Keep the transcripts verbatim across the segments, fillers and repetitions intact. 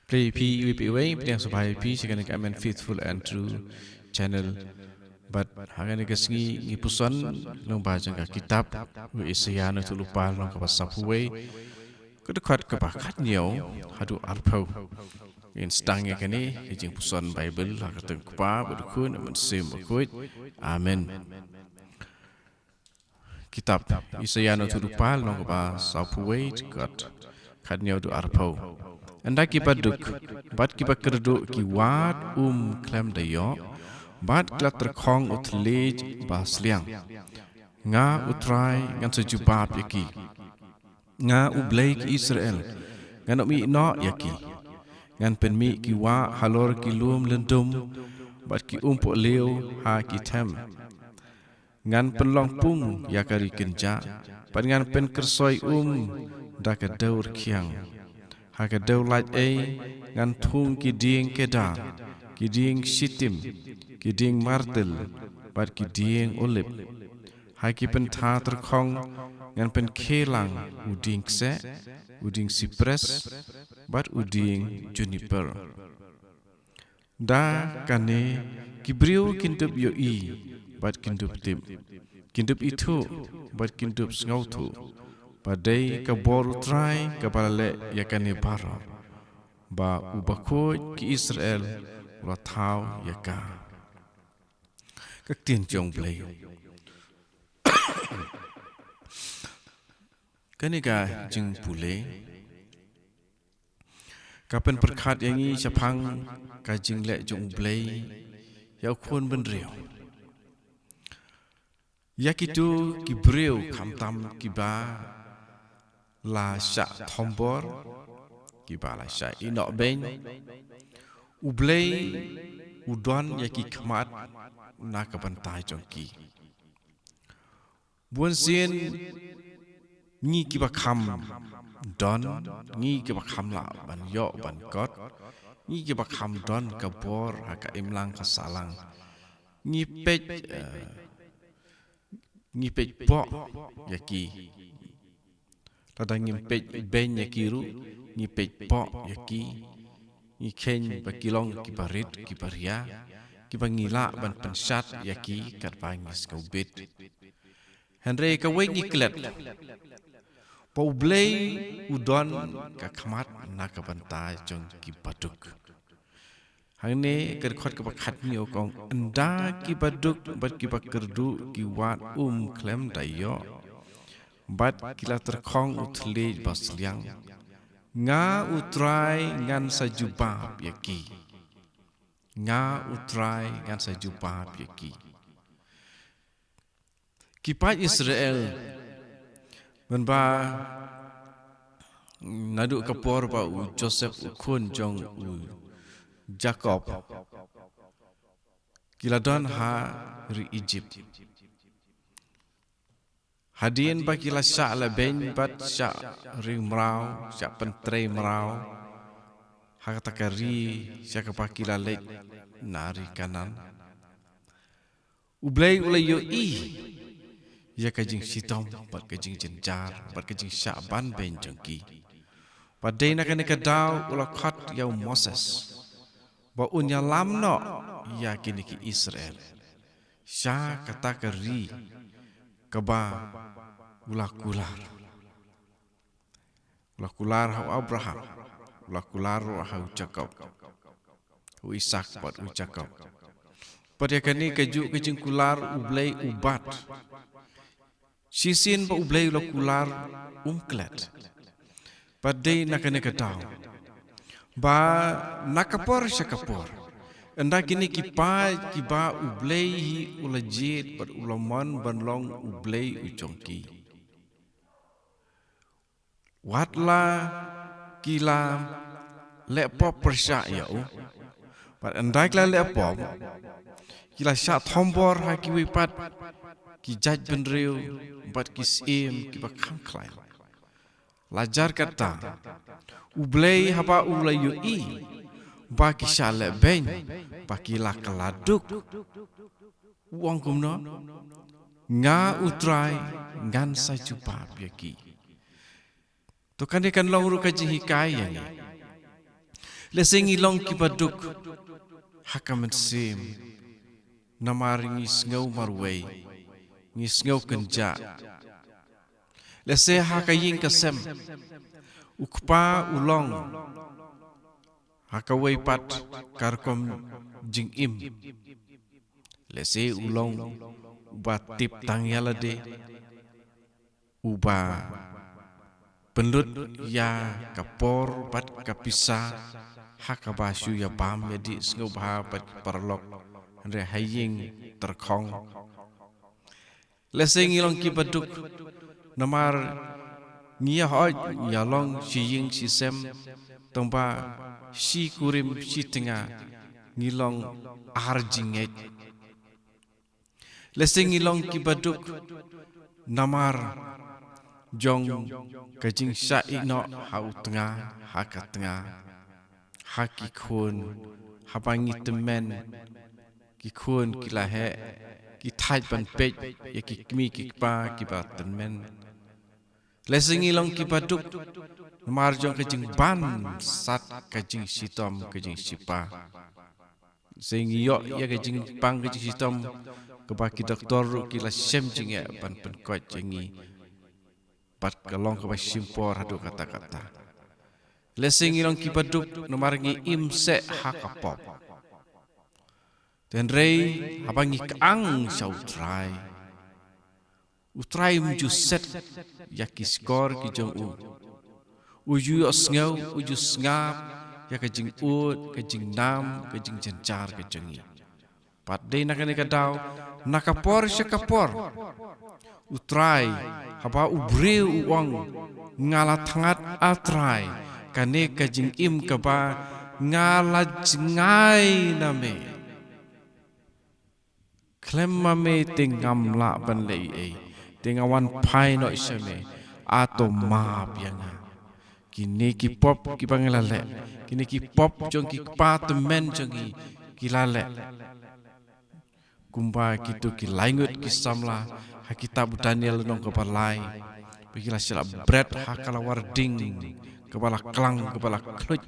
Khublei phi iwei pa iwei, pdiang sngewbha ïa phi sha kane ka Amen Faithful and True Channel. Bad ha kane ka sngi ngi puson lyngba jong ka kitab u Isaïah na u lypa lynnong kaba sawphew wei, ka dkhot kaba khathynñiew haduh arphew. Ngin sdang ïa kane ka jingpuson Baibl ha ka kyrteng u Kpa bad u Khun bad u Mynsiem Bakhuid. Amen. Kitab Isaïah na u lypa lynnong kaba sawphew wei, dkhot khathynñiew haduh arphew. Ynda kiba duk bad kiba kyrduh ki wad um khlem da ïoh, bad ki la tyrkhong u thylliej ba sliang, nga u Trai ngan sa jubab ïa ki. Nga u Blei ki Israel, ngan ym ïehnoh ïa ki. Ngan pynmih ki wah halor ki lum lyndum, bad ki umpohliew ha ki them. Ngan pynlong pung ïa ka ri kynjah, bad ngan pynkyrsoi um da ka dew rkhiang. Ha ka dew lait ei ngan thung ki dieng kedar, ki dieng shitim, ki dieng martil, bad ki dieng olib. Ha ki pyntha tyrkhong ngan pynkhie lang u dieng kseh, u dieng sipres, bad u dieng juniper. Da kane ki briew kin dup ïohi bad kin dup tip, kin dup ithuh bad kin dup sngewthuh, ba dei ka bor u Trai kaba la leh ïa kane baroh, ba u Bakhuid ki Israel u la thaw ïa ka. Ka ktien jong u Blei. Kane ka jingpule ka pynpyrkhat ïa ngi shaphang ka jingleh jong u Blei ïa u khun bynriew. Ïa kito ki briew khamtam kiba la shah thombor, kiba la shah ïehnoh beiñ, u Blei u don ïa ki khmat na ka bynta jong ki. Bunsien ngi kiba kham don, ngi kiba kham lah ban ïoh ban kot, ngi kiba kham don ka bor ha ka imlang ka sahlang, ngi peit, eh, ngi peit poh ïa ki. Lada ngim peit beiñ ïa ki ruh, ngi peit poh ïa ki. Ngi kheiñ ba ki long kiba rit, kiba ria, kiba ngi lah ban pynshad ïa ki katba ngi sngewbit. Hynrei kawei ngi klet, ba u Blei u don ka khmat na ka bynta jong kiba duk. Hangne ka dkhot kaba khathynñiew ka ong, ynda kiba duk bad kiba kyrduh ki wad um khlem da ïoh, bad ki la tyrkhong u thylliej ba sliang, nga u Trai ngan sa jubab ïa ki. Nga u Trai ngan sa jubab ïa ki. Ki paid Israel, mynba naduh ka por ba u Joseph u khun jong u Jakob, ki la don ha ri Egypt. Hadien ba ki la shah lehbeiñ bad shah ring mraw, shah pyntrei mraw ha kata ka ri sha kaba ki la leit na ri Kanaan, u Blei u la ïohi ïa ka jingshitom bad ka jingjynjar bad ka jingshah ban beiñ jong ki. Bad dei na kane ka daw u la khot ïa u Moses ba un ïalam noh ïa kine ki Israel sha kata ka ri kaba u la kular. U la kular ha u Abraham, u la kular ruh ha u Jakob, u Isak bad u Jakob. Bad ïa kane kajuh ka jingkular u Blei u bat. Shisien ba u Blei u la kular um klet. Bad dei na kane ka daw ba na ka por sha ka por, ynda kine ki paid kiba u Blei hi u la jied bad u la mon ban long u Blei u jong ki, wat la ki la leh pop pyrshah ïa u, bad ynda ki la leh pop, ki la shah thombor ha kiwei pat ki jaitbynriew bad ki syiem kiba kham khlaiñ. La jar kata, u Blei haba u la ïohi ba ki shah lehbeiñ, ba ki la kylla duk, u ong kumno? Nga u Trai ngan sa jubab ïa ki. To kane kan long ruh ka jinghikai ïa ngi. Lehse ngi long kiba duk ha ka mynsiem, namar ngi sngew marwei, ngi sngew kynjah. Lehse ha ka ïing ka sem, u kpa u long ha kawei pat ka rukom jingim. Lehse u long uba tip tang ïa lade, uba pynlut ïa ka por bad ka pisa ha kaba shu ïa bam ïa dih sngewbha bad ki paralok, hynrei ha ïing tyrkhong. Lehse ngi long kiba duk namar ngi ïa hoi ïa long shi ïing shi sem, tang ba shi kurim shi tnga ngi long ar jingngeit. Lehse ngi long kiba duk namar jong ka jingshah ïehnoh ha u tnga, ha ka tnga, ha ki khun, haba ngi tymmen, ki khun ki la heh, ki thait ban peit ïa ki kmie ki kpa kiba tymmen. Lehse ngi long kiba duk namar jong ka jingban sat ka jingshitom ka jingshipang. Lehse ngi ïoh ïa ka jingpang ka jingshitom kaba ki doktor ruh ki la shem jingeh ban pynkoit ïa ngi, bad ka long kaba shim por haduh katta katta. Lehse ngi long kiba duk namar ngi im seh ha ka pop. Hynrei haba ngi kyang sha u Trai, u Trai um ju set ïa ki shkor ki jong u. U ju ïohsngew, u ju sngap ïa ka jingud, ka jingnam, ka jingjynjar ka jong ngi. Bad dei na kane ka daw, na ka por sha ka por, u Trai, haba u briew u ong, nga la thngat, A Trai, kane ka jingim kaba nga la jngai na me. Khlem ma me te ngam lah ban leh ei ei, te nga wan phai noh sha me, a to map ïa nga. Kine ki pop kiba ngi la leh, kine ki pop jong ki kpa tymmen jong ngi ki la leh. Kumba kito ki laingut ki samla ha kitab u Daniel lynnong kaba lai, ba ki la shu la bret ha ka lawar ding kaba la klang, kaba la khluit.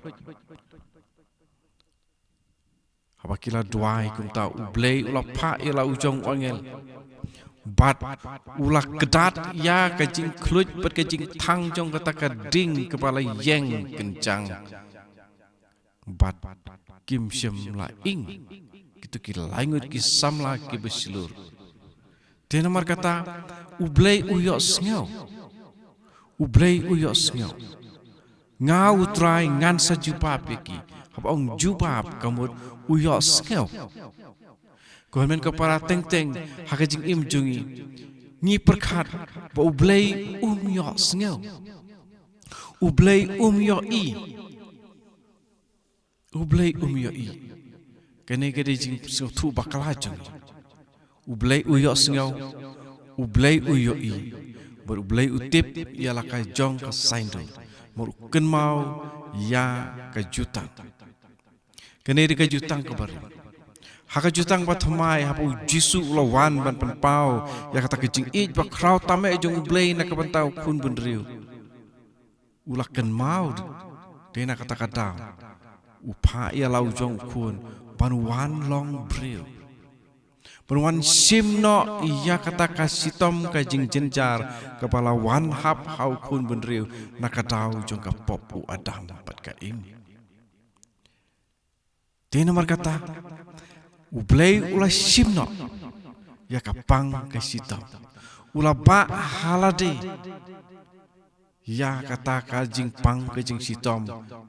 Haba ki la duwai kumta, U Blei u la phah ïa la u jong u angel, bad u la kdat ïa ka jingkhluit bad ka jingthang jong kata ka ding kaba la ïeng kynjang. Bad kim shym la ing kito ki laingut ki samla kiba shlur. Te namar kata, U Blei u ïohsngew. U Blei u ïohsngew. Nga U Trai ngan sa jubab ïa ki. Haba ong jubab ka mut u ïohsngew. Ko hynmen ko para, teng teng ha ka jingim jong ngi, ngi pyrkhat ba U Blei um ïohsngew. U Blei um ïohi. U Blei um ïohi. Kane ka dei jingsngewthuh bakla jong ngi. U Blei u ïohsngew, U Blei u ïohi, bad U Blei u tip ïa la ka jong ka saiñdur, bad u kynmaw ïa ka jutang. Kane dei ka jutang kaba rim. Ha ka jutang ba thymmai, haba U Jisu u la wan ban pynpaw ïa kata ka jingïeit ba khraw tam eh jong U Blei na ka bynta u khun bynriew, u la kynmaw, dei na kata ka daw u phah ïa la u jong u khun ban wan long briew, ban wan shim noh ïa kata ka shitom ka jingjynjar kaba la wan hap ha u khun bynriew na ka daw jong ka pop u Adam bad ka Im. Te namar kata, U Blei u la shim noh ïa ka pang ka shitom. U la bah ha lade ïa kata ka jingpang ka jingshitom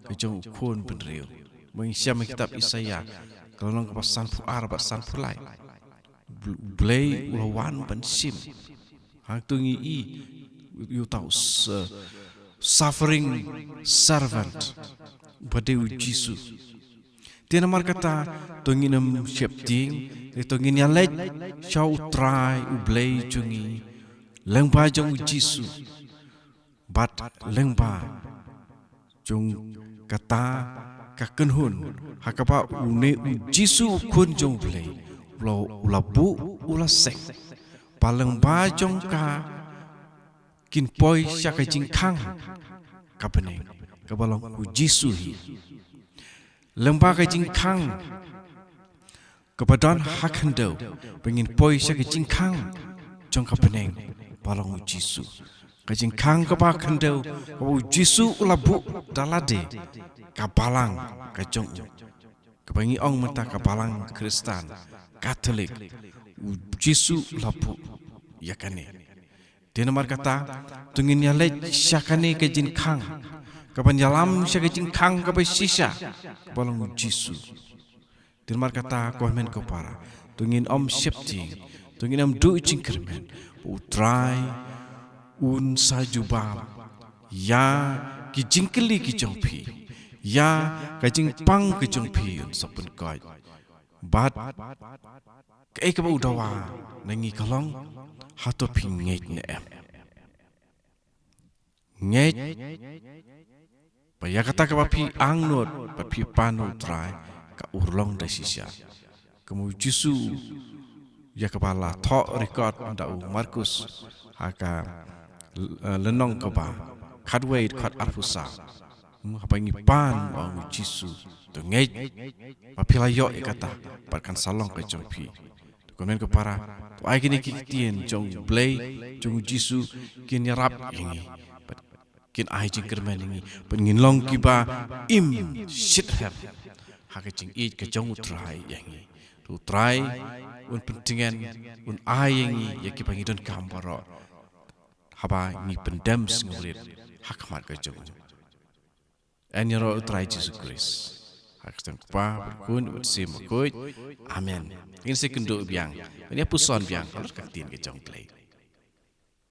ka jong u khun bynriew. Ba ngi shem ha kitab Isaïah, ka lynnong kaba sanphew ar bad sanphew lai. U Blei u la wan ban shim. Hangto ngi i ïa uta u s-, suffering servant, ba dei U Jisu. Te namar kata, to ngin ym sheptieng, te to ngin ïaleit sha U Trai U Blei jong ngi lyngba jong U Jisu, bad lyngba jong kata ka kynhun ha kaba une U Jisu u khun jong U Blei u la, u la buh, u la seng, ba lyngba jong ka kin poi sha ka jingkhang ka bneng, kaba long U Jisu hi. Lyngba ka jingkhang kaba don ha khyndew, ba ngin poi sha ka jingkhang jong ka bneng, ba long u Jisu. Ka jingkhang kaba ha khyndew, kaba u Jisu u la buh da lade, ka balang ka jong u, kaba ngi ong mynta ka balang Khristan Katholik, u Jisu u la buh ïa kane. Te namar kata, to ngin ïa leit sha kane ka jingkhang, kaban ïalam sha ka jingkhang kaba shisha, kaba long u Jisu. Te namar kata, ko hynmen ko para, to ngin ym sheptieng, to ngin ym duh jingkyrmen, ba u Trai un sa jubab ïa ki jingkylli ki jong phi, ïa ka jingpang ka jong phi un sa pynkoit. Bad kaei kaba u dawa na ngi ka long, hato phi ngeit ne em? Ngeit ba ïa kata kaba phi angnud, ba phi pan u Trai, ka urlong da shisha. Kum u Jisu, ïa kaba la thoh record da u Markus, ha ka, eh, lynnong kaba khatwei, dkhot arphew saw. Hmm, haba ngi pan, ong u Jisu, to ngeit ba phi la ïoh ïa kata, bad kan sa long ka jong phi. To ko hynmen ko para, to ai kine ki ktien jong u Blei, jong u Jisu, kin ïarap ïa ngi, bad kin ai jingkyrmen ïa ngi, bad ngin long kiba im shitrhem ha ka jingïeit ka jong u Trai ïa ngi. To u Trai un pyntngen, un ai ïa ngi ïa kiba ngi donkam baroh, haba ngi pyndem sngewrit ha khmat ka jong u. Yn ïaroh u Trai Jisu Khrist. Ha ka kyrteng u Kpa, bad u Khun, bad u Mynsiem Bakhuid. Amen. Ngin sa ïakynduh biang, ngin ïa puson biang halor ka ktien ka jong u Blei.